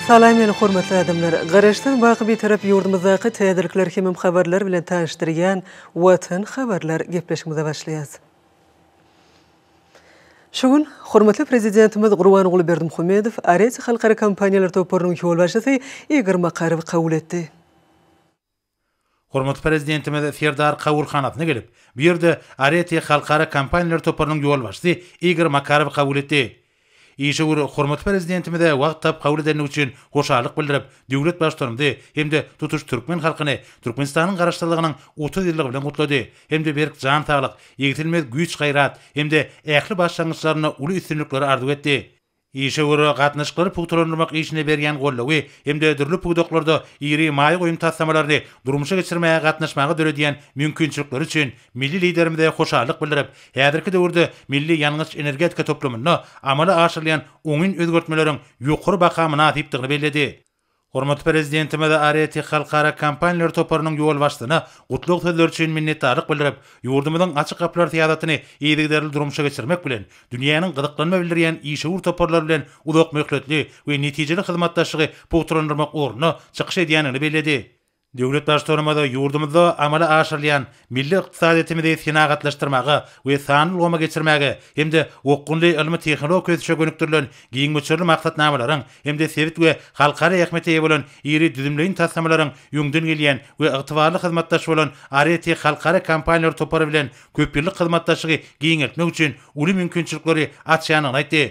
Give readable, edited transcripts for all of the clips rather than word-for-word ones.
Salam meni hormatly adamlar! Garaşsyz baky Bitarap ýurdumyzdaky täzelikler hemem habarlar bilen tanyşdyrýan Watan habarlar gepleşigimize başlaýas. Şu gün hormatly Prezidentimiz Gurbanguly Berdimuhamedow Areti halkara kompaniýalar toparynyň ýolbaşçysy Igor Makarowy kabul etdi. Hormatly Prezidentimiz Serdar kabulhanasyna gelip, bu ýerde Areti halkara kompaniýalar toparynyň ýolbaşçysy Igor Makarowy kabul etdi. Işewür hormatly Prezidentimize wagt tapyp kabul edendigi üçin hoşallyk bildirip, döwlet Baştutanymyzy hem-de tutuş türkmen halkyny Türkmenistanyň Garaşsyzlygynyň 30 ýyllygy bilen gutlady hem-de berk jan saglyk, egsilmez güýç-gaýrat hem-de ähli başlangyçlarynda uly üstünlikleri arzuw etdi. Işewür gatnaşyklary pugtalandyrmak işine berýän goldawy hem-de dürli pudaklarda iri maýa goýum taslamalaryny durmuşa geçirmäge gatnaşmaga döredýän mümkinçilikleri üçin milli Liderimize hoşallyk bildirip, häzirki döwürde milli ýangyç-energetika toplumynda amala aşyrylýan oňyn özgertmeleriň ýokary baha mynasypdygyny belledi. Hormatly Prezidentimiz Areti halkara kompaniýalar toparynyň ýolbaşçysyna gutlag sözleri üçin minnetdarlyk bildirip, ýurdumyzyň açyk gapylar syýasatyny yzygiderli durmuşa geçirmek bilen, dünýäniň gyzyklanma bildirýän işewür toparlary bilen uzakmöhletli we netijeli hyzmatdaşlygy pugtalandyrmak ugrunda çykyş edýändigini belledi. Döwlet Baştutanymyz ýurdumyzda amala aşyrylýan milli ykdysadyýetimizi senagatlaşdyrmaga we sanly ulgama geçirmäge hem-de okgunly ylmy-tehnologik ösüşe gönükdirilen giň möçberli maksatnamalaryň hem-de sebit we halkara ähmiýete eýe bolan iri düzümleýin taslamalaryň öňden gelýän we ygtybarly hyzmatdaş bolan Areti halkara kompaniýalar topary bilen köpýyllyk hyzmatdaşlygy giňeltmek üçin uly mümkinçilikleri açýandygyny aýtdy.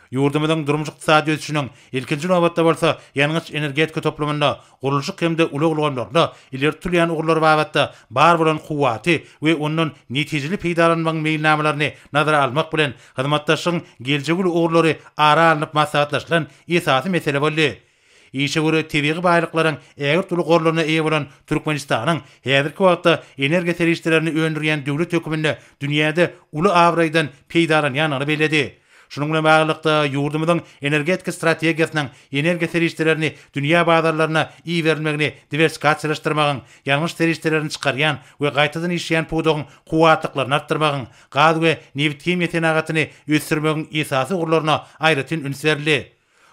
Ýurdumyzyň durmuş-ykdysady ösüşiniň, ilkinji nobatda bolsa, ýangyç-energetika toplumynda, gurluşyk hem-de ulag ulgamlarynda ileri tutulýan ugurlar babatda bar bolan kuwwaty we ondan netijeli peýdalanmagyň meýilnamalaryny nazara almak bilen, hyzmatdaşlygyň geljegi uly ugurlary ara alnyp maslahatlaşylan esasy mesele boldy. Işewür tebigy baýlyklaryň ägirt uly gorlaryna eýe bolan Türkmenistanyň häzirki wagtda energiýa serişdelerini öndürýän döwlet hökmünde dünýäde uly abraýdan peýdalanýandygyny belledi. Şunuň bilen baglylykda, ýurdumyzyň energetika strategiýasynyň energiýa serişdelerini dünýä bazarlaryna iberilmegini diwersifikasiýalaşdyrmagyň, ýangyç serişdelerini çykarýan we gaýtadan işleýän pudagyň kuwwatlyklaryny artdyrmagyň, gaz we nebithimiýa senagatyny ösdürmegiň esasy ugurlaryna aýratyn üns berildi.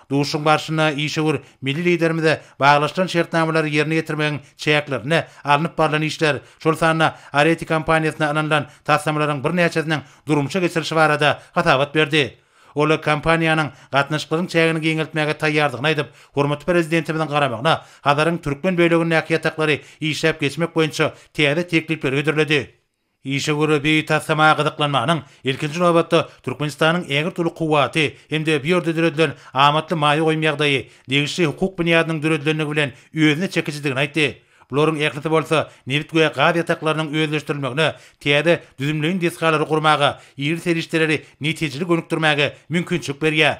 Duşuşygyň barşynda işewür milli Liderimize baglaşylan şertnamalary ýerine ýetirmegiň çäklerinde alnyp barlan işler, şol sanda Areti kompaniýasyna ynanylan taslamalaryň birnäçesiniň durmuşa geçirilişi barada hasabat berdi. Ol kompaniýanyň gatnaşyklaryň çägini giňeltmäge taýýardygyny aýdyp, hormatly Prezidentimiziň garamagyna Hazaryň türkmen bölegindäki ýataklary işläp geçmek boýunça täze teklipleri hödürledi. Işewür bu taslama gyzyklanmanyň, ilkinji nobatda, Türkmenistanyň ägirt uly kuwwaty hem-de bu ýerde döredilen amatly maýa goýum ýagdaýy, degişli hukuk binýadynyň döredilendigi bilen özüne çekijidigini aýtdy. Bularyň ählisi bolsa nebit we gaz ýataklarynyň özleşdirilmegine, täze düzümleýin desgalary gurmaga, iri serişdeleri netijeli gönükdirmäge mümkinçilik berýär.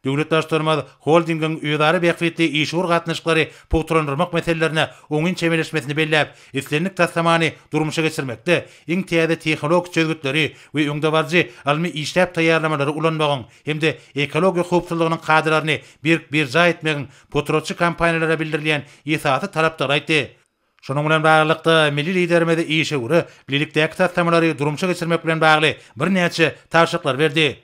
Döwlet Baştutanymyz holdingiň özara bähbitli işewür gatnaşyklary pugtalandyrmak meselelerine oňyn çemeleşmesini belläp, islendik taslamany durmuşa geçirmekde iň täze tehnologik çözgütleri we öňdebaryjy ylmy işläp taýýarlamalary ulanmagyň hem-de ekologiýa howpsuzlygynyň kadalaryny berk berjaý etmegiň potratçy kompaniýalara bildirilýän esasy talapdygyny aýtdy. Şunuň bilen baglylykda, milli Liderimiz işewüre bilelikdäki taslamalary durmuşa geçirmek bilen bagly birnäçe tabşyryklary berdi.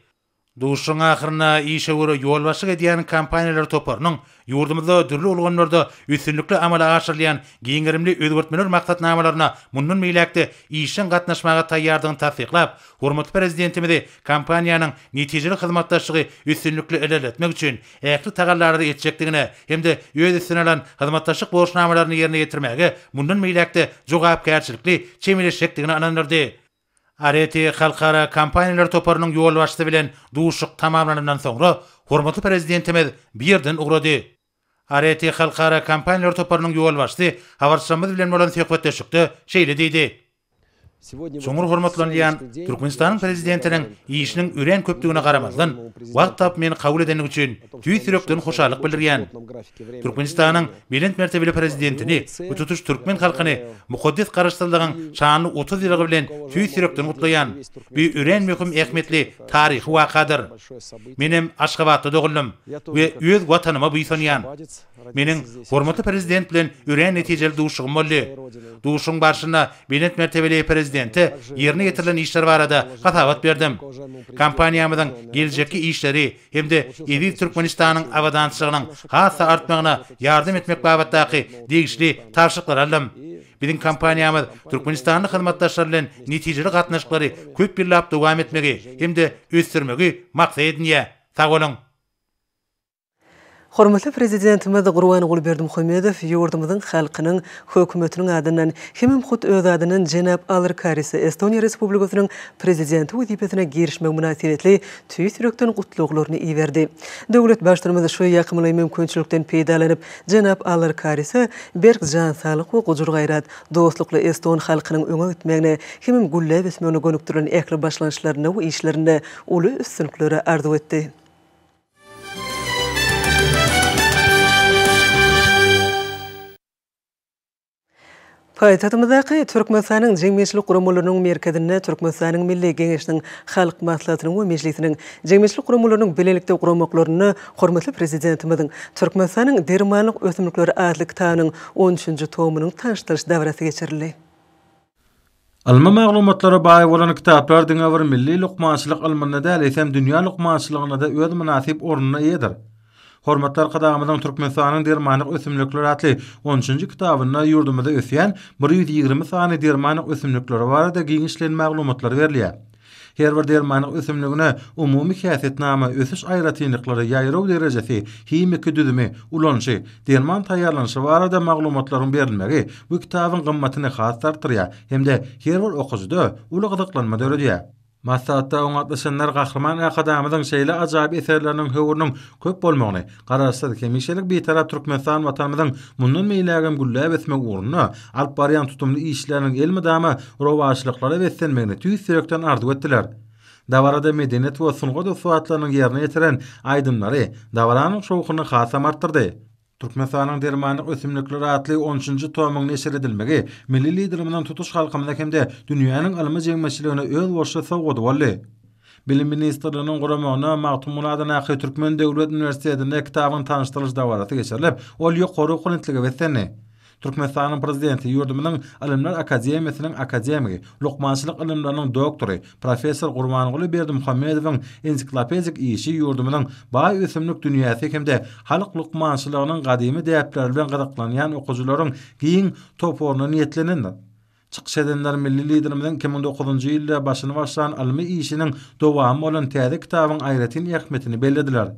Duşuşygyň ahyrynda işewür ýolbaşçylyk edýän kompaniýalar toparynyň ýurdumyzda dürli ulgamlarda üstünlikli amala aşyrylýan giň gerimli özgertmeler maksatnamalaryna mundan beýläk-de işjeň gatnaşmaga taýýardygyny tassyklap, hormatly Prezidentimizi kompaniýanyň netijeli hyzmatdaşlygy üstünlikli ilerletmek üçin ähli tagallalary etjekdigine hem-de öz üstüne alan hyzmatdaşlyk borçnamalaryny ýerine ýetirmäge mundan beýläk-de jogapkärçilikli çemeleşjekdigine ynandyrdy. Areti halkara kompaniýalar toparynyň ýolbaşçysy bilen duşuşyk tamamlanandan soňra, hormatly Prezidentimiz bu ýerden ugrady. Areti halkara kompaniýalar toparynyň ýolbaşçysy habarçylarymyz bilen bolan söhbetdeşlikde şeýle diýdi. Çuňňur hormatlanylýan Türkmenistanyň Prezidentiniň işiniň örän köpdügine garamazdan, wagt tapyp meni kabul edendigi üçin tüýs ýürekden hoşallyk bildirýän. Türkmenistanyň belent mertebeli Prezidentini we tutuş türkmen halkyny mukaddes Garaşsyzlygyň şanly 30 ýyllygy bilen tüýs ýürekden gutlaýan. Bu örän möhüm ähmiýetli taryhy wakadyr. Menem Aşgabatda doguldym we öz Watanyma buýsanýan. Meniň hormatly Prezident bilen örän netijeli duşuşygym boldy. Duşuşygyň barşynda belent mertebeli Prezidentimiz. Prezidente ýerine ýetirilen işler barada hasabat berdim. Kompaniýamyzyň geljekki işleri hem-de eziz Türkmenistanyň abadançylygynyň has-da artmagyna ýardam etmek babatdaky degişli tabşyryklary aldym. Biziň kompaniýamyz türkmenistanly hyzmatdaşlar bilen netijeli gatnaşyklary köp ýyllap dowam etmegi hem-de ösdürmegi maksat edinýär. Sag boluň! Hormatly Prezidentimiz Gurbanguly Berdimuhamedow ýurdumyzyň halkynyň, Hökümetiniň adyndan hemem hut öz adyndan jenap Alar Karise Estoniýa Respublikasynyň Prezidenti wezipesine girişmegi mynasybetli tüýs ýürekden gutlaglaryny iberdi. Döwlet Baştutanymyz şu ýakymly mümkinçilikden peýdalanyp, jenap Alar Karise berk jan saglyk we gujur-gaýrat, dostlukly eston halkynyň öňe gitmegine hemem gülläp ösmegine gönükdirilen ähli başlangyçlarynda we işlerinde uly üstünlikleri arzuw etdi. Paýtagtymyzdaky Türkmenistanyň Jemgyýetçilik guramalarynyň merkezinde Türkmenistanyň Milli Geňeşiniň Halk Maslahatynyň we Mejlisiniň Jemgyýetçilik guramalarynyň bilelikde guramaklarynda hormatly Prezidentimiziň Türkmenistanyň dermanlyk ösümlikleri atly kitabynyň on üçünji tomunyň tanyşdyryş dabarasy geçirildi. Ylmy maglumatlara baý bolan kitaplar diňe bir milli lukmançylyk ylmynda däl, eýsem, dünýä lukmançylygynda-da öz mynasyp ornuna eýedir. Hormatly Arkadagymyzyň Türkmenistanyň dermanlyk ösümlikleri atly on üçünji kitabynda ýurdumyzda ösýän 120 sany dermanlyk ösümlikleri barada giňişleýin maglumatlar berilýär. Her bir dermanlyk ösümligine umumy häsiýetnama, ösüş aýratynlyklary, ýaýraw derejesi, himiki düzümi, ulanyşy, derman taýýarlanyşy barada maglumatlaryň berilmegi bu kitabyň gymmatyny has-da artdyrýar hem-de her bir okyjyda uly gyzyklanma döredýär. Maslahatda oňa gatnaşanlar Gahryman Arkadagymyzyň şeýle ajaýyp eserleriniň höwrüniň köp bolmagyny, Garaşsyz, hemişelik Bitarap Türkmenistan Watanymyzyň mundan beýlägem gülläp ösmegi ugrunda alyp barýan tutumly işleriniň elmydama rowaçlyklara beslenmegini tüýs ýürekden arzuw etdiler. Dabarada medeniýet we sungat ussatlarynyň ýerine ýetiren aýdymlary dabaranyň şowhunyny hasam artdyrdy. Türkmenistanyň dermanlyk ösümlikleri atly on üçünji tomyň neşir edilmegi milli Liderimiziň tutuş halkymyza hem-de dünýäniň ylmy jemgyýetçiligine özboluşly sowgady boldy. Bilim ministrliginiň guramagynda Magtymguly adyndaky Türkmen döwlet uniwersitetinde kitabyň tanyşdyrylyş dabarasy geçirilip, ol ýokary ruhubelentlige beslendi. Türkmenistanyň Prezidenti ýurdumyzyň Ylymlar akademiýasynyň akademigi, lukmançylyk ylymlarynyň doktory, professor Gurbanguly Berdimuhamedowyň ensiklopedik işi ýurdumyzyň baý ösümlik dünýäsi hem-de halk lukmançylygynyň gadymy däpleri bilen gyzyklanýan okyjylaryň giň toparyna niýetlenendir. Çykyş edenler milli Liderimiziň 2009-njy ýylda başyny başlan ylmy işiniň dowamy bolan täze kitabyň aýratyn ähmiýetini bellediler.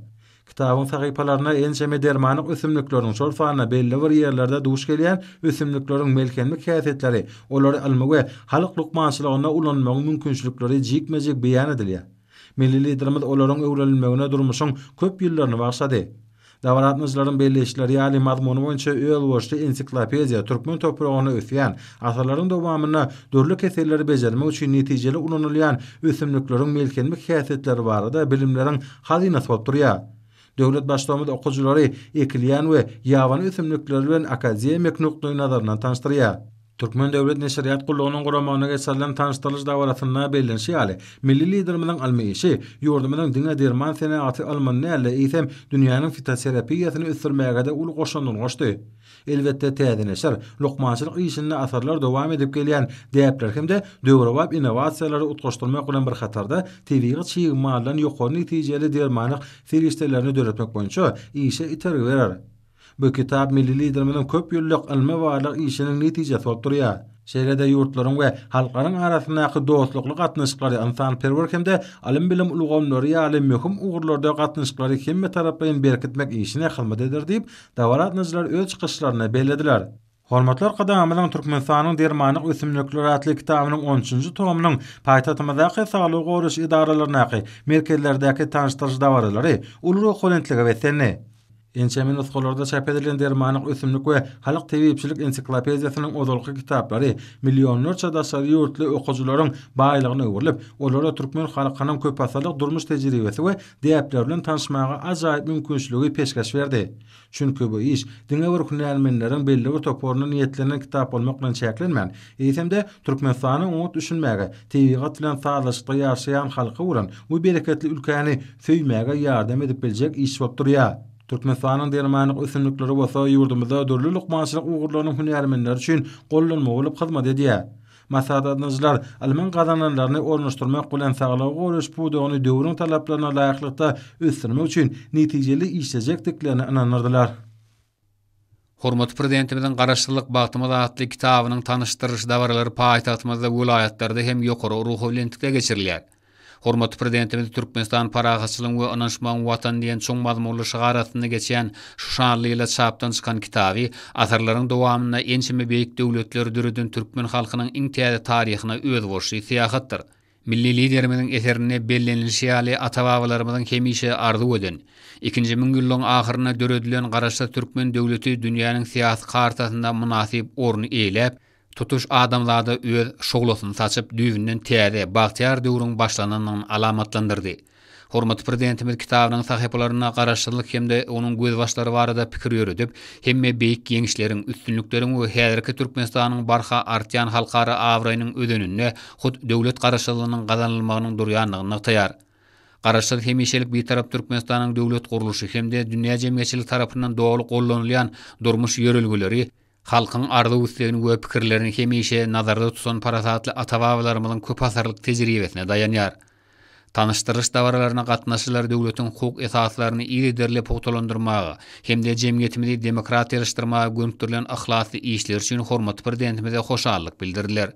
Kitabyň sahypalarynda ençeme dermanlyk ösümlikleriň, şol sanda belli bir ýerlerde duş gelýän ösümlikleriň melhemlik häsiýetleri, olary ylmy we halk lukmançylygynda ulanmagyň mümkinçilikleri jikme-jik beýan edilýär. Milli Liderimiz olaryň öwrenilmegine durmuşyň köp ýyllaryny bagyşlady. Dabara gatnaşyjylaryň belleýişleri ýaly, mazmuny boýunça özboluşly ensiklopediýa türkmen topragynda ösýän, asyrlaryň dowamynda dürli keselleri bejermek üçin netijeli ulanylýan ösümlikleriň melhemlik häsiýetleri barada bilimleriň hazynasy bolup durýar. Döwlet Baştutanymyz okyjylary ekilýän we ýabany ösümlikler bilen akademik nukdaýnazaryndan tanyşdyrýar. Türkmen döwlet neşirýat gullugynyň guramagynda geçirilen tanyşdyrylyş dabarasynda bellenişi ýaly, milli Liderimiziň ylmy işi ýurdumyzyň diňe derman senagaty ylmyny däl-de, eýsem, dünýäniň fitoterapiýasyny ösdürmäge-de uly goşandyny goşdy. Elbetde, täze neşir lukmançylyk işinde asyrlar dowam edip gelýän däpleri hem-de döwrebap innowasiýalary utgaşdyrmak bilen bir hatarda, tebigy çig maldan ýokary netijeli dermanlyk serişdelerini döretmek boýunça işe itergi berer. Bu kitap milli Liderimiziň köp ýyllyk ylmy-barlag işiniň netijesi bolup durýar. Şeýle-de ýurtlaryň we halklaryň arasyndaky dostlukly gatnaşyklary, ynsanperwer hem-de ylym-bilim ulgamlary ýaly möhüm ugurlarda gatnaşyklary hemmetaraplaýyn berkitmek işine hyzmat eder diýip, dabara gatnaşyjylar öz çykyşlarynda bellediler. Hormatly Arkadagymyzyň Türkmenistanyň dermanlyk ösümlikleri atly kitabynyň on üçünji tomunyň paýtagtymyzdaky saglygy goraýyş edaralaryndaky, merkezlerdäki tanyşdyryş dabaralary uly ruhubelentlige beslendi. Ençeme nusgalarda çap edilen dermanlyk ösümlik we halk tebipçilik ensiklopediýasynyň ozalky kitaplary millionlarça daşary ýurtly okyjylaryň baýlygyna öwrülip, olara türkmen halkynyň köpasyrlyk durmuş tejribesi we däpleri bilen tanyşmaga ajaýyp mümkinçiligi peşgeş berdi. Çünki bu iş diňe bir hünärmenleriň belli bir toparyna niýetlenen kitap bolmak bilen çäklenmän, eýsem-de, Türkmenistana oňat düşünmäge, tebigat bilen sazlaşykda ýaşaýan halky bolan bu bereketli ülkäni söýmäge ýardam edip biljek iş bolup durýar. Türkmenistanyň dermanlyk ösümlikleri bolsa ýurdumyzda dürli lukmançylyk ugurlarynyň hünärmenleri üçin gollanma bolup hyzmat edýär. Maslahatlaşyjylar ylmyň gazananlaryny ornaşdyrmak bilen saglygy goraýyş pudagyny döwrüň talaplaryna laýyklykda ösdürmek üçin netijeli işlejekdiklerine ynandyrdylar. Hormatly Prezidentimiziň Garaşsyzlyk bagtymyz atly kitabynyň tanyşdyrylyş dabaralary paýtagtymyzda, welaýatlarda hem ýokary ruhubelentlikde geçirilýär. Hormatly Prezidentimiz Türkmenistan parahatçylygyň we ynanyşmagyň Watany diýen çuň mazmunly şygar astynda geçýän şu şanly ýylda çapdan çykan kitaby asyrlaryň dowamynda ençeme beýik döwletleri döreden türkmen halkynyň iň täze taryhyna özboluşly syýahatdyr. Milli Liderimiziň eserinde bellenilişi ýaly, ata-babalarymyzyň hemişe arzuw eden, ikinji müňýyllygyň ahyrynda döredilen Garaşsyz türkmen döwleti dünýäniň syýasy kartasynda mynasyp orny eýeläp, tutuş adamzada öz şuglasyny saçyp, düýbünden täze, bagtyýar döwrüň başlanandygyny alamatlandyrdy. Hormatly Prezidentimiz kitabynyň sahypalarynda Garaşsyzlyk hem-de onuň gözbaşlary barada pikir ýöredip, hemme beýik ýeňişleriň, üstünlikleriň we häzirki Türkmenistanyň barha artýan halkara abraýynyň özeninde hut döwlet Garaşsyzlygynyň gazanylmagynyň durýandygyny nygtaýar. Garaşsyz, hemişelik Bitarap Türkmenistanyň döwlet gurluşy hem-de dünýä jemgyýetçiligi tarapyndan doly gollanylýan durmuş ýörelgeleri Halkyň arzuw-islegini we pikirlerini hemişe nazarda tutan parasatly ata-babalarymyzyň köpasyrlyk tejribesine daýanýar. Tanyşdyrylyş dabaralaryna gatnaşyjylar döwletiň hukuk esaslaryny yzygiderli pugtalandyrmaga hem-de jemgyýetimizi demokratiýalaşdyrmaga gönükdirilen yhlasly işleri üçin hormatly Prezidentimize hoşallyk bildirdiler.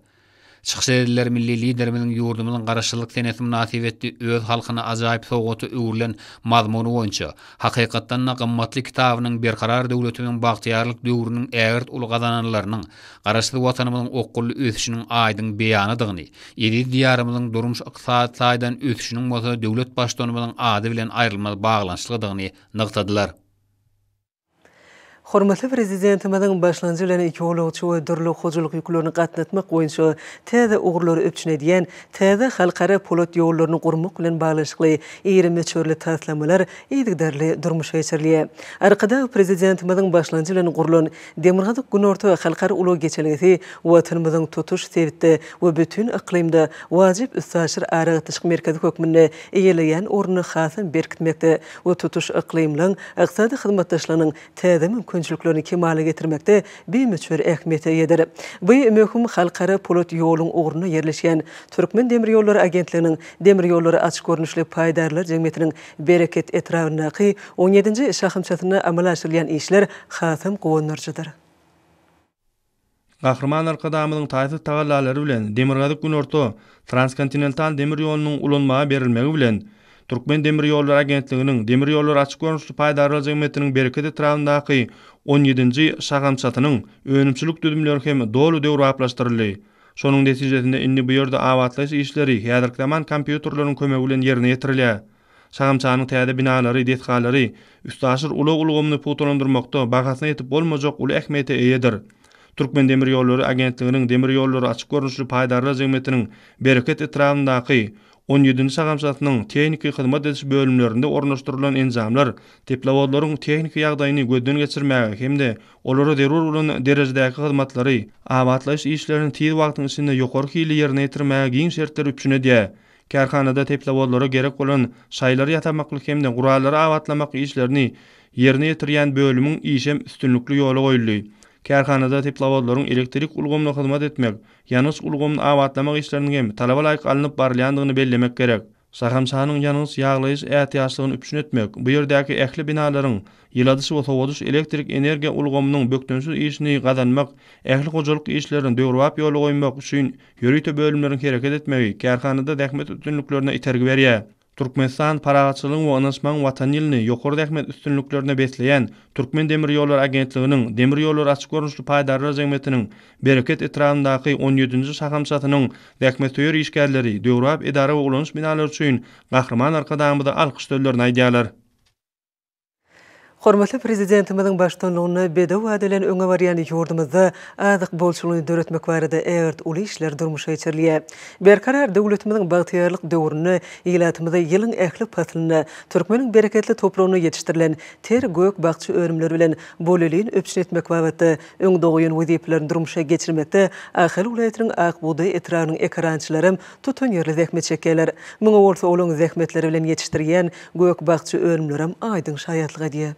Çykyş edenler milli Liderimiziň ýurdumyzyň Garaşsyzlyk senesi mynasybetli öz halkyna ajaýyp sowgata öwrülen mazmuny boýunça, hakykatdan-da, gymmatly kitabynyň Berkarar döwletimiziň bagtyýarlyk döwrüniň ägirt uly gazananlarynyň, Garaşsyz Watanymyzyň okgunly ösüşiniň aýdyň beýanydygyny, eziz Diýarymyzyň durmuş-ykdysady taýdan ösüşiniň bolsa döwlet Baştutanymyzyň ady bilen aýrylmaz baglanyşyklydygyny nygtadylar. Hormatly Prezidentimiziň başlangyjy bilen ýolagçy we dürli hojalyk ýüklerini gatnatmak boýunça täze ugurlary üpjün edýän täze halkara polat ýollaryny gurmak bilen baglanyşykly iri möçberli taslamalar yzygiderli durmuşa geçirilýär. Arkadag Prezidentimiziň başlangyjy bilen gurlan Demirgazyk-Günorta halkara ulag geçelgesi Watanymyzyň tutuş sebitde we bütin yklymda wajyp üstaşyr aragatnaşyk merkezi hökmünde eýeleýän ornuny hasam berkitmekde we tutuş yklymlaň ykdysady hyzmatdaşlygynyň täze mümkinçiliklerini kemala getirmekde bimöçber ähmiýete eýedir. Bu möhüm halkara polat ýoluň ugrunda ýerleşýän Türkmendemirýollary agentliginiň Demir ýollary açyk görnüşli paýdarlar jemgyýetiniň Bereket etrabyndaky on ýedinji şahamçasynda amala aşyrylýan işler hasam guwandyryjydyr. Gahryman Arkadagymyzyň taýsyz tagallalary bilen Demirgazyk-Günorta transkontinental demir ýolunyň ulanmaga berilmegi bilen, Türkmendemirýollary agentliginiň Demir ýollary açyk görnüşli paýdarlar jemgyýetiniň Bereket etrabyndaky on ýedinji şahamçasynyň önümçilik düzümleri hem doly döwrebaplaşdyryldy. Şonuň netijesinde indi bu ýerde abatlaýyş işleri häzirki zaman kompýuterleriň kömegi bilen ýerine ýetirilýär. Şahamçanyň täze binalary, desgalary üstaşyr ulag ulgamyny pugtalandyrmakda bahasyna ýetip bolmajak uly ähmiýete eýedir. Türkmendemirýollary agentliginiň Demir ýollary açyk görnüşli paýdarlar jemgyýetiniň Bereket etrabyndaky on ýedinji şahamçasynyň tehniki hyzmat ediş bölümlerinde ornaşdyrylan enjamlar teplowozlaryň tehniki ýagdaýyny gözden geçirmäge hem-de olara zerur bolan derejedäki hyzmatlary, abatlaýyş işlerini tiz wagtyň içinde ýokary hilli ýerine ýetirmäge giň şertleri üpjün edýär. Kärhanada teplowozlara gerek bolan şaýlary ýasamaklyk hem-de gurallary abatlamak işlerini ýerine ýetirýän bölümiň işem üstünlikli ýola goýuldy. Kärhanada teplowozlaryň elektrik ulgamyna hyzmat etmek, ýangyç ulgamyny abatlamak işleriniň hem talaba laýyk alnyp barylýandygyny bellemek gerek. Şahamçanyň ýangyç ýaglaýyş ätiýaçlygyny üpjün etmek, bu ýerdäki ähli binalaryň ýyladyş we sowadyş elektrik energiýa ulgamynyň bökdençsiz işini gazanmak, ähli hojalyk işlerini döwrebap ýola goýmak üçin Ýörite bölümleriň hereket etmegi kärhanada zähmet üstünliklerine itergi berýär. Türkmenistan parahatçylygyň we ynanyşmagyň Watany ýylyny ýokary zähmet üstünliklerine besleýän Türkmendemirýollary agentliginiň Demir ýollary açyk görnüşli paýdarlar jemgyýetiniň Bereket etrabyndaky on ýedinji şahamçasynyň zähmetsöýer işgärleri döwrebap edara we ulanyş binalary üçin Gahryman Arkadagymyza alkyş sözlerini aýdýarlar. Hormatly Prezidentimiziň baştutanlygynda bedew ady bilen öňe barýan ýurdumyzda azyk bolçulygyny döretmek barada ägirt uly işler durmuşa geçirilýär. Berkarar döwletimiziň bagtyýarlyk döwründe ilatymyzy ýylyň ähli paslynda türkmeniň bereketli topragynda ýetişdirilen ter gök-bakja önümleri bilen bolelin üpjün etmek babatda öňde goýan wezipelerini durmuşa geçirmekde Ahal welaýatynyň Ak bugdaý etrabynyň ekerançylaram tutanýerli zähmet çekýärler. Muňa bolsa olaň zähmetleri bilen ýetişdirýän gök-bakja önümlerem aýdyň şaýatlyk edýär.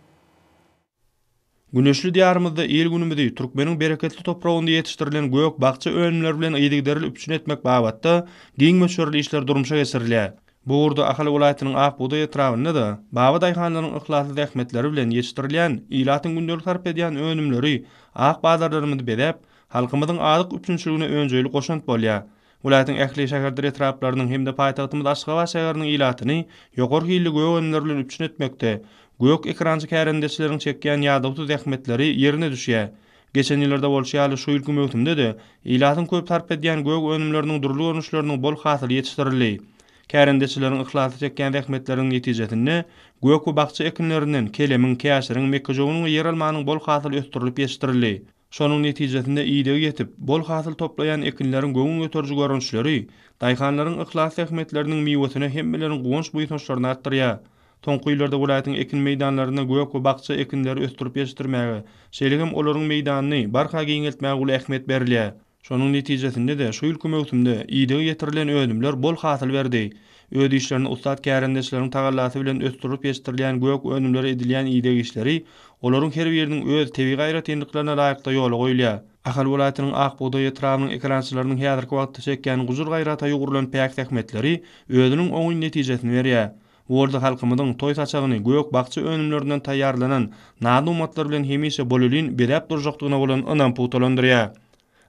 Güneşli Diýarymyzda il-günümizi türkmeniň bereketli topragynda ýetişdirilen gök-bakja önümleri bilen yzygiderli üpjün etmek babatda giň möçberli işler durmuşa geçirilýär. Bu ugurda Ahal welaýatynyň Ak bugdaý etrabynda-da babadaýhanlaryň yhlasly zähmetleri bilen ýetişdirilýän, ilatyň gündelik sarp edýän önümleri ak bazarlarymyzy bezäp, halkymyzyň azyk üpjünçiligine önjeýli goşant bolýar. Welaýatyň ähli şäherdir etraplarynyň hem-de paýtagtymyz Aşgabat şäheriniň ilatyny ýokary hilli gök önümler bilen üpjün etmekde gök ekrançy kärendeçileriň çekýän ýadawsyz zähmetleri ýerine düşýär. Geçen ýyllarda bolşy ýaly, şu ýylky möwsümde-de ilatyň köp sarp edýän gök önümleriniň dürli görnüşleriniň bol hasyly ýetişdirildi. Kärendeçileriň yhlasly çekýän zähmetleriniň netijesinde gök we bakja ekinlerinden kelemiň, käşiriň, mekgejöweniň we ýeralmanyň bol hasyly ösdürilip ýetişdirildi. Şonuň netijesinde idegi ýetip, bol hasyl toplaýan ekinleriň göwün göteriji görnüşleri daýhanlaryň yhlas zähmetleriniň miwesine hemmeleriň guwanç-buýsançlaryny artdyrýar. Soňky ýyllarda welaýatyň ekin meýdanlarynda gök we bakja ekinleri ösdürip ýetişdirmäge, şeýle hem olaryň meýdanyny barha giňeltmäge uly ähmiýet berilýär. Şonuň netijesinde-de, şu ýylky möwsümde idegi ýetirilen önümler bol hasyl berdi. Öz işlerinde ussat kärendeçileriň tagallasy bilen ösdürilip ýetişdirilýän gök önümlere edilýän ideg işleri olaryň her biriniň öz tebigy aýratynlyklaryna laýyklykda ýola goýulýar. Ahal welaýatynyň Ak bugdaý etrabynyň ekerançylarynyň häzirki wagtda çekýän gujur-gaýrata ýugrulan päk zähmetleri özüniň oňyn netijesini berýär. Bu bolsa halkymyzyň toý saçagyny gök-bakja önümlerinden taýýarlanan naz-nygmatlar bilen hemişe bolelin bezäp durjakdygyna bolan ynam pugtalandyrýar.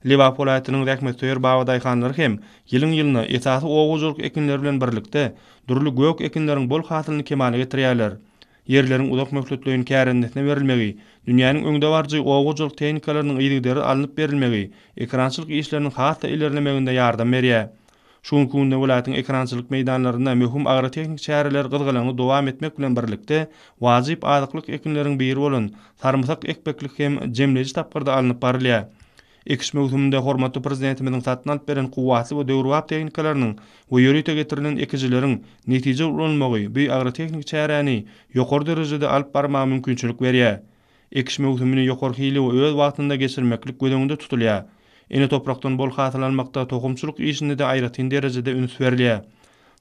Lebap welaýatynyň zähmetsöýer babadaýhanlary hem ýylyň-ýylyna esasy oba hojalyk ekinleri bilen birlikde, dürli gök ekinleriň bol hasylyny kemala getirýärler. Ýerleriň uzak möhletleýin kärendesine berilmegi, dünýäniň öňdebaryjy oba hojalyk tehnikalarynyň yzygiderli alnyp berilmegi ekerançylyk işleriniň has-da ilerlemeginde ýardam berýär. Şu günki günde welaýatyň ekerançylyk meýdanlarynda möhüm agrotehniki çäreler gyzgalaňly dowam etmek bilen birlikde, wajyp azyklyk ekinleriň biri bolan sarymsak ekmeklik hem jemleýji tapgyrda alnyp barylýar. Ekiş möwsüminde hormatly Prezidentimiziň satyn alyp beren kuwwatly we döwrebap tehnikalarynyň we ýörite getirilen ekijileriň netijeli ulanylmagy bu agrotehniki çäräni ýokary derejede alyp barmaga mümkinçilik berýär. Ekiş möwsümini ýokary hilli we öz wagtynda geçirmeklik göz öňünde tutulýar. Ene toprakdan bol hasyl almakda tohumçylyk işinde-de aýratyn derejede üns berilýär.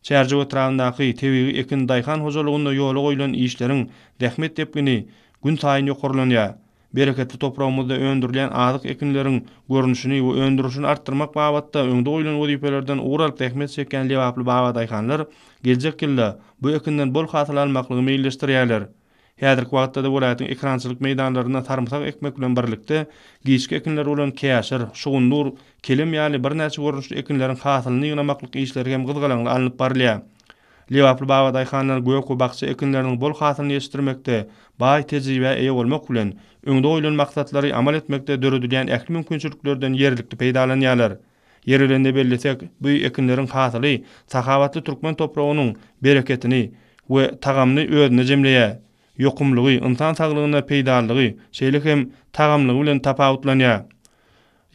Çärjew etrabyndaky Tebigy ekin daýhan hojalygynda ýola goýlan işleriň zähmet depgini günsaýyn ýokarlanýar. Bereketli topragymyzda öndürilýän azyk ekinleriň görnüşini we öndürilişini artdyrmak babatda öňde goýlan wezipelerden ugur alyp zähmet çekýän lebaply babadaýhanlar geljek ýylda bu ekinden bol hasyl almaklygy meýilleşdirýärler. Häzirki wagtda-da welaýatyň ekerançylyk meýdanlarynda sarymsak ekmek bilen birlikde, giçki ekinler bolan käşir, şugundyr, kelem ýaly birnäçe görnüşli ekinleriň hasylyny ýygnamaklyk işleri hem gyzgalaňly alnyp barylýar. Lebaply babadaýhanlar gök we bakja ekinleriniň bol hasylyny ýetişdirmekde baý tejribä eýe bolmak bilen, öňde goýlan maksatlary amal etmekde döredilýän ähli mümkinçiliklerden ýerlikli peýdalanýarlar. Ýeri gelende bellesek, bu ekinleriň hasyly sahawatly türkmen topragynyň bereketini we tagamyny özünde jemleýär. Ýokumlygy, ynsan saglygyna peýdalylygy, şeýle hem tagamlygy bilen tapawutlanýar.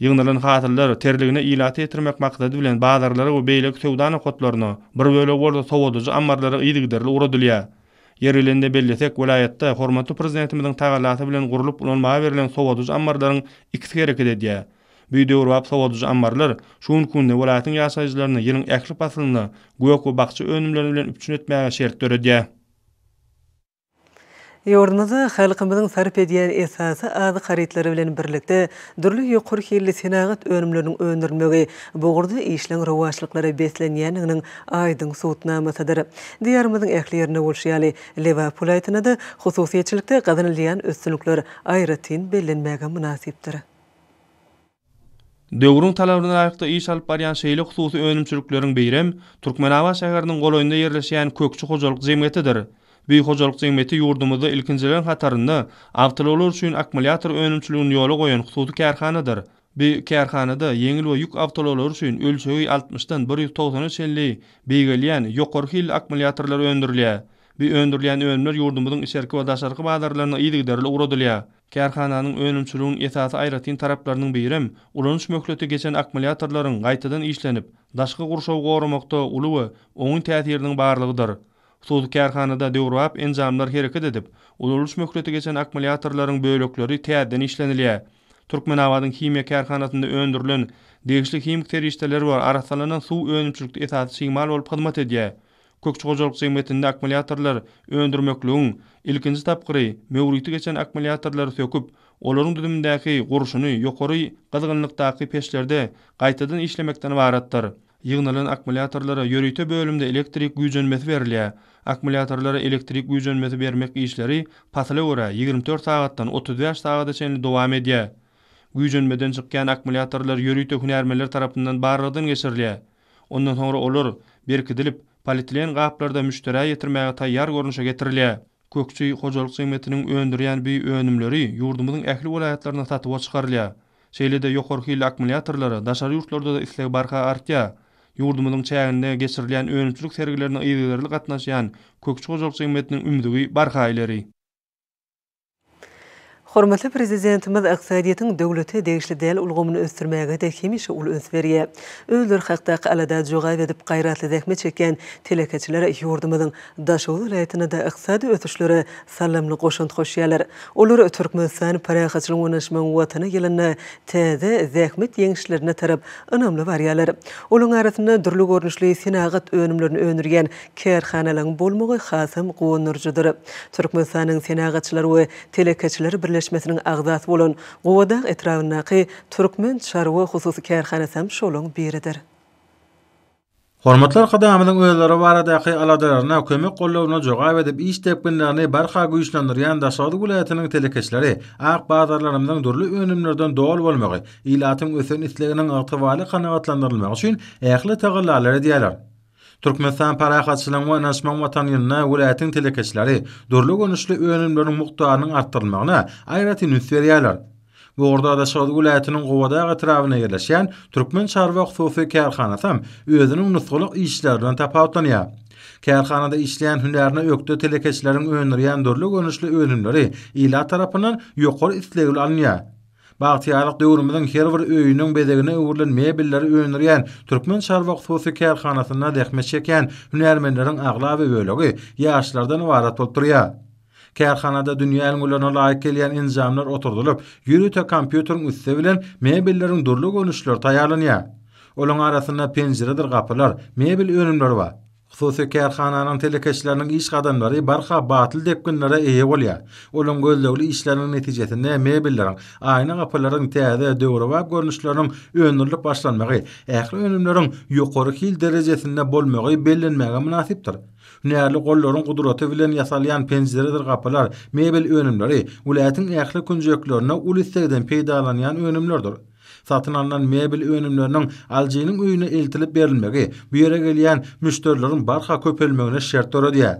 Ýygnalan hasyllar terligine ilata ýetirmek maksady bilen bazarlara we beýleki söwda nokatlaryna, bir bölegi bolsa sowadyjy ammarlara yzygiderli ugradylýar. Ýeri gelende bellesek, welaýatda hormatly Prezidentimiziň tagallasy bilen gurlup ulanmaga berlen sowadyjy ammarlaryň ikisi hereket edýär. Bu döwrebap sowadyjy ammarlar şu günki günde welaýatyň ýaşaýjylaryny ýylyň ähli paslynda gök we bakja önümleri bilen üpjün etmäge şert döredýär. Ýurdumyzda halkymyzyň sarp edýän esasy azyk harytlary bilen birlikde, dürli ýokary hilli senagat önümleriniň öndürilmegi bu ugurda işleň rowaçlyklara beslenýändiginiň aýdyň subutnamasydyr. Diýarymyzyň ähli ýerinde bolşy ýaly, Lebap welaýatynda-da hususyýetçilikde gazanylýan üstünlikler aýratyn bellenmäge mynasypdyr. Döwrüň talabyna laýyklykda iş alyp barýan şeýle hususy önümçilikleriň birem Türkmenabat şäheriniň golaýynda ýerleşýän Kökçi hojalyk jemgyýetidir. Bu hojalyk jemgyýeti ýurdumyzda ilkinjileriň hatarynda awtoulaglar üçin akkumulýator önümçiligini ýola goýan hususy kärhanadyr. Bu kärhanada ýeňil we ýük awtoulaglary üçin ölçegi altmyşdan bir ýüz togsana çenli beýgelýän ýokary hilli akkumulýatorlar öndürilýär. Bu öndürilýän önümler ýurdumyzyň içerki we daşarky bazarlaryna yzygiderli ugradylýar. Kärhananyň önümçiligiň esasy aýratyn taraplarynyň birem, ulanyş möhleti geçen akkumulýatorlaryň gaýtadan işlenip, daşky gurşawy goramakda uly we oňyn täsiriniň barlygydyr. Hususy kärhanada döwrebap enjamlar hereket edip, ulanyş möhleti geçen akkumulýatorlaryň bölekleri täzeden işlenilýär. Türkmenabadyň himiýa kärhanasynda öndürilen degişli himik serişdeler we arassalanan suw önümçilikde esasy çig mal bolup hyzmat edýär. Kökçi hojalyk jemgyýetinde akkumulýatorlar öndürmekligiň ilkinji tapgyry möwriti geçen akkumulýatorlary söküp, olaryň düzümindäki gurşuny ýokary gyzgynlykdaky peçlerde gaýtadan işlemekden ybaratdyr. Ýygnalan akkumulýatorlara ýörite bölümde elektrik güýjenmesi berilýär. Akkumulýatorlara elektrik güýjenmesi bermek işleri pasyla görä 24 sagatdan 35 sagada çenli dowam edýär. Güýjenmeden çykýan akkumulýatorlar ýörite hünärmenler tarapyndan barlagdan geçirilýär. Ondan soňra olar berkidilip, polietilen gaplarda müşderä ýetirmäge taýýar görnüşe getirilýär. Kökçi hojalyk jemgyýetiniň öndürýän bi önümleri ýurdumyzyň ähli welaýatlarynda satuwa çykarylýar. Şeýle-de ýokary hilli akkumulýatorlara daşary ýurtlarda-da isleg barha artýar. Ýurdumyzyň çäginde geçirilýän önümçilik sergilerine yzygiderli gatnaşýan Kökçi hojalyk jemgyýetiniň ümzügi barha ileri. Hormatly Prezidentimiz ykdysadyýetiň döwlete degişli däl ulgamyny ösdürmäge-de hemişe uly üns berýär. Özleri hakdaky alada jogap edip gaýratly zähmet çekýän telekeçiler ýurdumyzyň Daşoguz welaýatynda-da ykdysady ösüşlere saldamly goşant goşýarlar. Olar Türkmenistan parahatçylygyň we ynanyşmagyň Watany ýylynda täze zähmet ýeňişlerine tarap ynamly barýarlar. Olaryň arasynda dürli görnüşli senagat önümlerini öndürýän kärhanalaryň bolmagy hasam guwandyryjydyr. Türkmenistanyň Senagatçylar we telekeçiler birleşmesiniň agzasy bolan Gubadag etrabyndaky Türkmen çarwa hususy kärhanasy hem şolaryň biridir. Hormatly Arkadagymyzyň özleri baradaky aladalaryna, kömek-goldawyna jogap edip, iş depginlerini barha güýçlendirýän Daşoguz welaýatynyň telekeçileri ak bazarlarymyzyň dürli önümlerden doly bolmagy, ilatyň ösen isleginiň ygtybarly kanagatlandyrylmagy üçin ähli tagallalary edýärler. Türkmenistan parahatçylygyň we ynanyşmagyň Watany ýylynda welaýatyň telekeçileri dürli görnüşli önümleriň mukdarynyň artdyrylmagyna aýratyn üns berýärler. Bu ugurda Daşoguz welaýatynyň Gubadag etrabynda ýerleşýän Türkmen çarwa hususy kärhanasy hem özüniň nusgalyk işleri bilen tapawutlanýar. Kärhanada işleýän hünärine ökde telekeçileriň öndürýän dürli görnüşli önümleri ilat tarapyndan ýokary isleg bilen alynýar. Bagtyýarlyk döwrümiziň her bir öýüniň bezegine öwrülen mebelleri öndürýän Türkmen çarwa hususy kärhanasynda zähmet çekýän hünärmenleriň aglaba bölegi ýaşlardan ybarat bolup durýar. Kärhanada dünýä ülňülerine laýyk gelýän enjamlar oturdylyp, ýörite kompýuteriň üsti bilen mebelleriň dürli görnüşleri taýýarlanýar. Olaryň arasynda penjiredir gapylar, mebel önümleri bar. Hususy kärhananyň telekeçileriniň iş gadamlary barha batly depginlere eýe bolýar. Olaryň gözlegli işleriniň netijesinde mebelleriň, aýna gapylaryň täze, döwrebap görnüşleriniň öndürilip başlanmagy, ähli önümleriň ýokary hil derejesinde bolmagy bellenmäge mynasypdyr. Hünärli gollaryň gudraty bilen ýasalýan penjiredir gapylar, mebel önümleri welaýatyň ähli künjeklerinde uly islegden peýdalanýan önümlerdir. Satyn alnan mebel önümleriniň alyjynyň öýüne eltilip berilmegi bu ýere gelýän müşderileriň barha köpelmegine şert döredýär.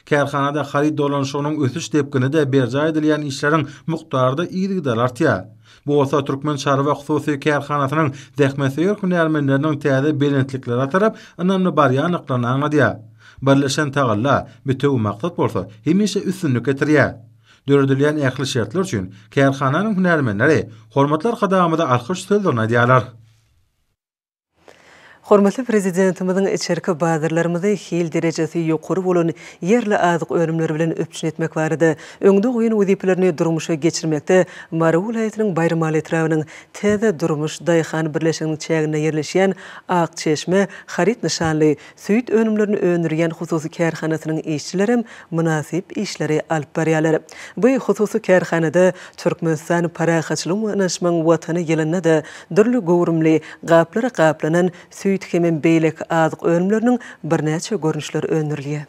Kärhanada haryt dolanyşygynyň ösüş depgini-de berjaý edilýän işleriň mukdary-da yzygiderli artýar. Bu bolsa Türkmen çarwa hususy kärhanasynyň zähmetsöýer hünärmenleriniň täze belentliklere tarap ynamly barýandyklaryny aňladýar. Birleşen tagalla, bitewi maksat bolsa hemişe üstünlik getirýär. Döredilýän ähli şertler üçin kärhananyň hünärmenleri hormatly Arkadagymyza alkyş sözlerini aýdýarlar. Hormatly Prezidentimiziň içerki bazarlarymyzy hil derejesi ýokary bolan ýerli azyk önümleri bilen üpjün etmek barada öňde goýan wezipelerini durmuşa geçirmekde Mary welaýatynyň Baýramaly etrabynyň Täze durmuş daýhan birleşiginiň çäginde ýerleşýän Ak çeşme haryt nyşanly süýt önümlerini öndürýän hususy kärhanasynyň işçilerem mynasyp işleri alyp barýarlar. Bu hususy kärhanada Türkmenistan parahatçylygyň we ynanyşmagyň Watany ýylynda-da dürli göwrümli gaplara gaplanan süýt hemem beýleki azyk önümleriniň birnäçe görnüşleri öndürilýär.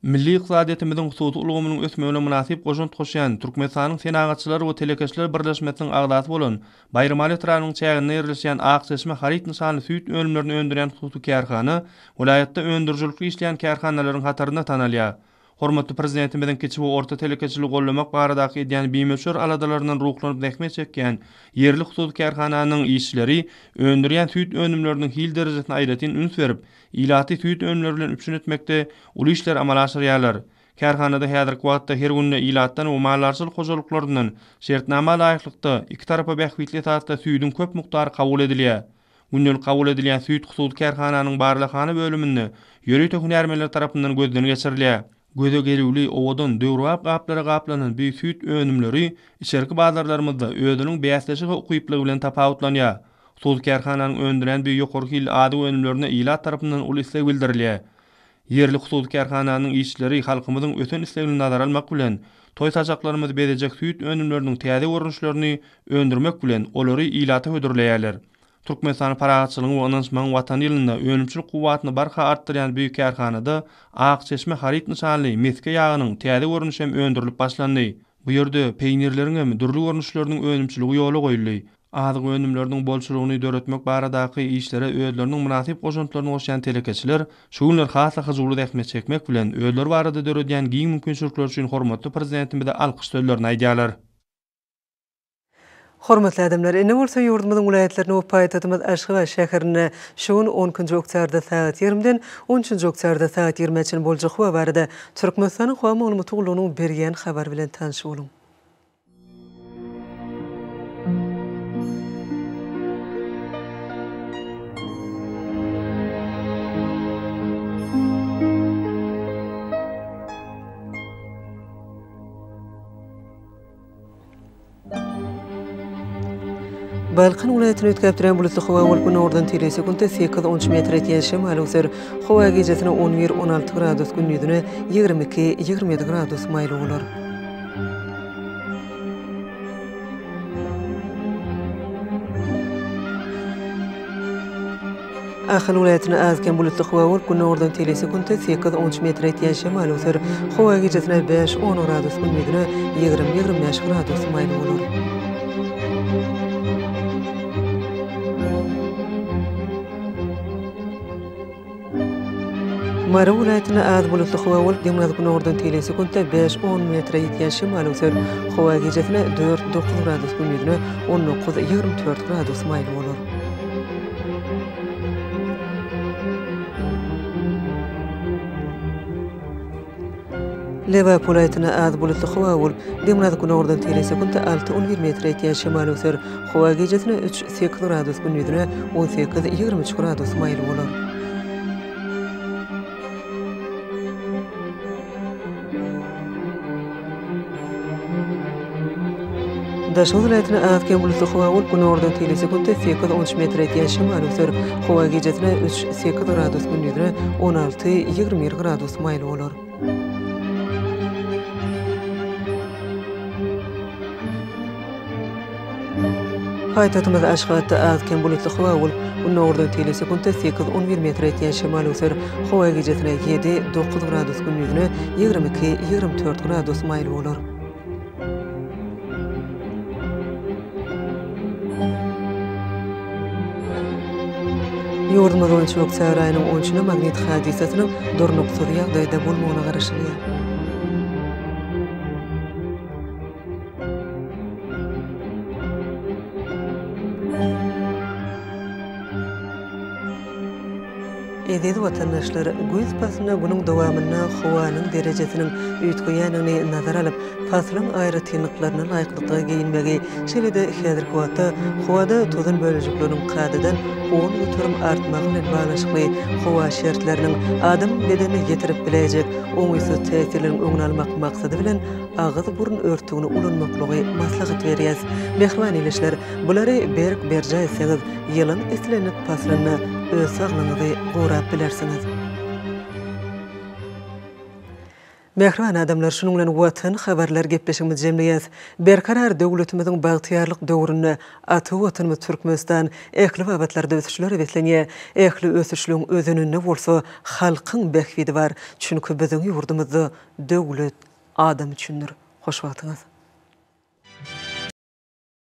Milli ykdysadyýetimiziň hususy ulgamynyň ösmegine mynasyp goşant goşýan Türkmenistanyň Senagatçylar we telekeçiler birleşmesiniň agzasy bolan Baýramaly etrabynyň çäginde ýerleşýän Ak çeşme haryt nyşanly süýt önümlerini öndürýän hususy kärhana welaýatda öndürijilikli işleýän kärhanalaryň hatarynda tanalýar. Hormatly Prezidentimiziň kiçi we orta telekeçiligi goldamak baradaky edýän bimöçber aladalaryndan ruhlanyp zähmet çekýän ýerli hususy kärhananyň işçileri öndürýän süýt önümleriniň hil derejesine aýratyn üns berip, Ilaty süýt önümleri bilen üpjün etmekde uly işler amala aşyrýarlar. Kärhanada häzirki wagtda her günde ilatdan we maldarçylyk hojalyklaryndan şertnama laýyklykda iki tarapa bähbitli esasda süýdüň köp mukdary kabul edilýär. Gündelik kabul edilýän süýt hususy kärhananyň barlaghana bölüminde ýörite hünärmenler tarapyndan gözden geçirilýär. Göze gelüwli, owadan, döwrebap gaplara gaplanan bu süýt önümleri içerki bazarlarymyzda özüniň bäsleşige ukyplygy bilen tapawutlanýar. Hususy kärhananyň öndürýän bu ýokary hilli azyk önümlerine ilat tarapyndan uly isleg bildirilýär. Ýerli hususy kärhananyň işçileri halkymyzyň ösen islegini nazara almak bilen, toý saçaklarymyzy bezejek süýt önümleriniň täze görnüşlerini öndürmek bilen, olary ilata hödürleýärler. Türkmenistan parahatçylygyň we ynanyşmagyň Watany ýylynda önümçilik kuwwatyny barha artdyrýan bu kärhanada Ak çeşme haryt nyşanly mesge ýagynyň täze görnüşi hem öndürilip başlandy. Bu ýerde peýnirleriň hem dürli görnüşleriniň önümçiligi ýola goýuldy. Azyk önümleriniň bolçulygyny döretmek baradaky işlere özleriniň mynasyp goşantlaryny goşýan telekeçiler şu günler has-da hyjuwly zähmet çekmek bilen, özleri barada döredýän giň mümkinçilikler üçin hormatly Prezidentimize alkyş sözlerini aýdýarlar. Hormatly adamlar, indi bolsa ýurdumyzyň welaýatlarynda we paýtagtymyz Aşgabat şäherinde şu gün on ikinji oktýabrda sagat ýigrimiden on üçünji oktýabrda saat ýigrimä çenli boljak howa barada Türkmenistanyň Howa maglumaty gullugynyň berýän habary bilen tanyş boluň. Balkan welaýatyny üýtgäp durýan bulutly howa bolup, günordan tegelek sekuntda sekiz-on üç metre ýetýän şemal öwser. Howa gijesine on bir, 16 gradus, gündizine 22, 27 gradus maýyl bolar. Ahal welaýatynda az-kem bulutly howa bolup, günordan tegelek sekuntda sekiz, on üç metre ýetýän şemal öwser. Howa gijesine bäş, on gradus, gündizine 20, 25 gradus maýyl bolar. Mary welaýatynda az bulutly howa bolup, demirgazyk-günordan tegelek sekuntda bäş, on metre ýetýän şemal öwser. Howa gijesine dört, dokuz gradus, gündizine 19, 24 gradus maýyl bolar. Lebap welaýatynda az bulutly howa bolup, demirgazyk-günordan tegelek sekuntda alty, on bir metre ýetýän şemal öwser. Howa gijesine üç, sekiz gradus, gündizine 18, 23 gradus maýyl bolar. Daşoguz welaýatynda az-kem bulutly howa bolup, günordan tegelek sekuntda sekiz, on üç metre ýetýän şemal öwser. Howa gijesine üç, sekiz gradus, gündizine 16, 21 gradus maýyl bolar. Paýtagtymyz Aşgabatda az-kem bulutly howa bolup, günordan tegelek sekuntda sekiz, on bir metre ýetýän şemal öwser. Howa gijesine ýedi, dokuz gradus, gündizine 22, 24 gradus maýyl bolar. Ýurdumyz boýunça oktýabr aýynyň on üçüne magnit hadysasynyň durnuksyz ýagdaýda bolmagyna garaşylýar. Eziz watandaşlar, güýz paslynda günüň dowamynda howanyň derejesiniň üýtgeýändigini nazara alyp, paslyň aýratynlyklaryna laýyklykda geýinmegi, şeýle-de häzirki wagtda howada tozan bölejikleriniň kadadan 10% artmagy bilen baglanyşykly howa şertleriniň adamyň bedenine ýetirip biläýjek oňaýsyz täsirleriň öňüni almak maksady bilen, agyz-burun örtügini ulanmaklygy maslahat berýäs. Mähriban ildeşler, bulary berk berjaý etseňiz, ýylyň islendik paslynda öz saglygyňyzy gorap bilersiňiz. Mähriban adamlar, şunuň bilen Watan habarlar gepleşigimizi jemleýäs. Berkarar döwletimiziň bagtyýarlyk döwründe ata Watanymyz Türkmenistan ähli babatlarda ösüşlere beslenýär. Ähli ösüşligiň özeninde bolsa halkyň bähbidi bar. Çünki biziň ýurdumyzda döwlet adam üçindir. Hoş wagtyňyz.